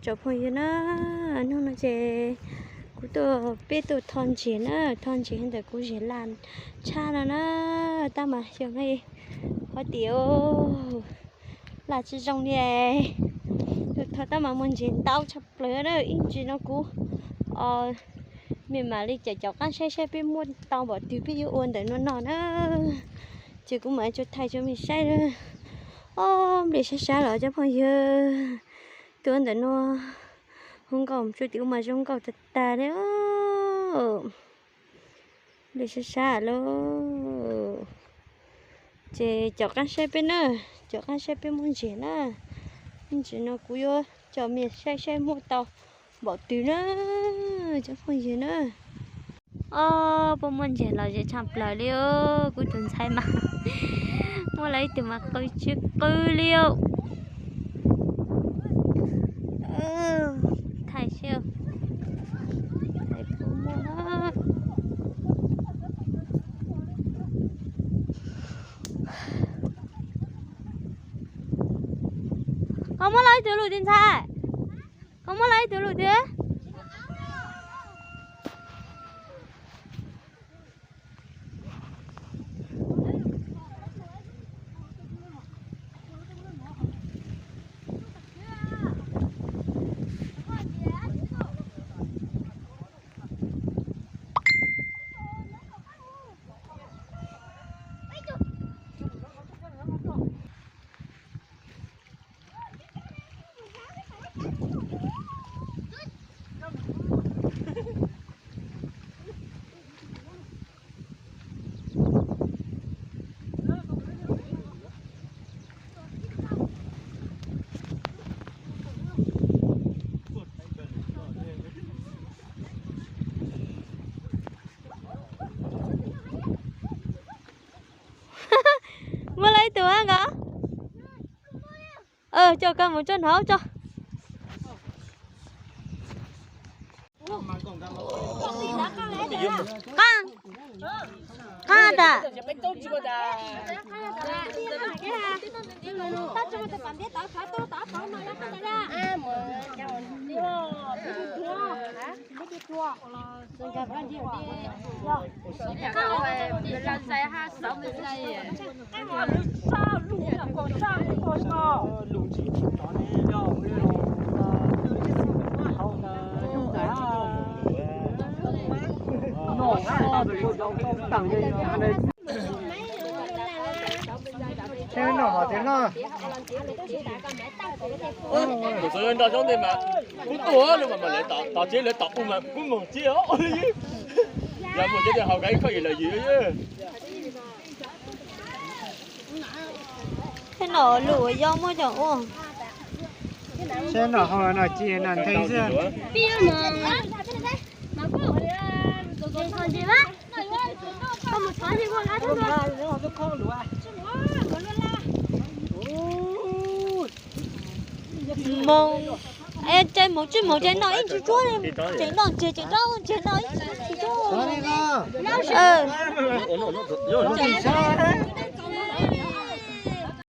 Tsoom phooj ywg na, hnub no ces kuv tuaj, peb tuaj tho ntses na, tho ntses ntawm kuv zes laj tshaj no na, tab mas xyov hov tias laj tsis zoo li. Tuaj tho tab mas muaj ntses ntau tshaj plaws na, ib ntsis no kuv me mam li cawm cov qaab saib saib peb muaj tau npaum twg peb yuav ua ntawm no no na. Ces kuv mam tsuas thaij rau mej saib. Ob nplej sab sab los cov phooj ywg, tuaj ntawm no hu nkauj tsuas tim ub mas zoo nkauj tag tag li. Nplej sab sab lauj. Ces cov qaab saib peb na, cov qaab saib peb muaj ntses na. Ib ntsis no kuv yuav coj mej saib saib muaj tau npaum twg na, cov phooj ywg na. Ob, puab muaj ntses los zem tshaj plaws li, kuv tus ntxhais mas muaj lawm ib tug mas qw tsis qw li. Thaij seb, thaij puas muaj. Koj muab lawm ib tug lus twg ntxhais? Koj muab lawm ib tug lus twg? Muaj lawm ib tug nkaus. Coj koj mus tso hnov tso. Qaab, qaab tas. Tus xwb nrog xyoob ntej mas kub tuaj lawm mas lawv tom tsev lawv tom u mas kub moog tsev os. Yog moog tsev hauv kov ib khob yim lawm yim. Thaum no lus yog muab cov ua. Sab no hau no ci no ntheev xwb. Moog, es moog tsi moog ces noj ib ntsis tsuab, tseem noj ntses tseem rov ntses noj ib ntsis tsuab.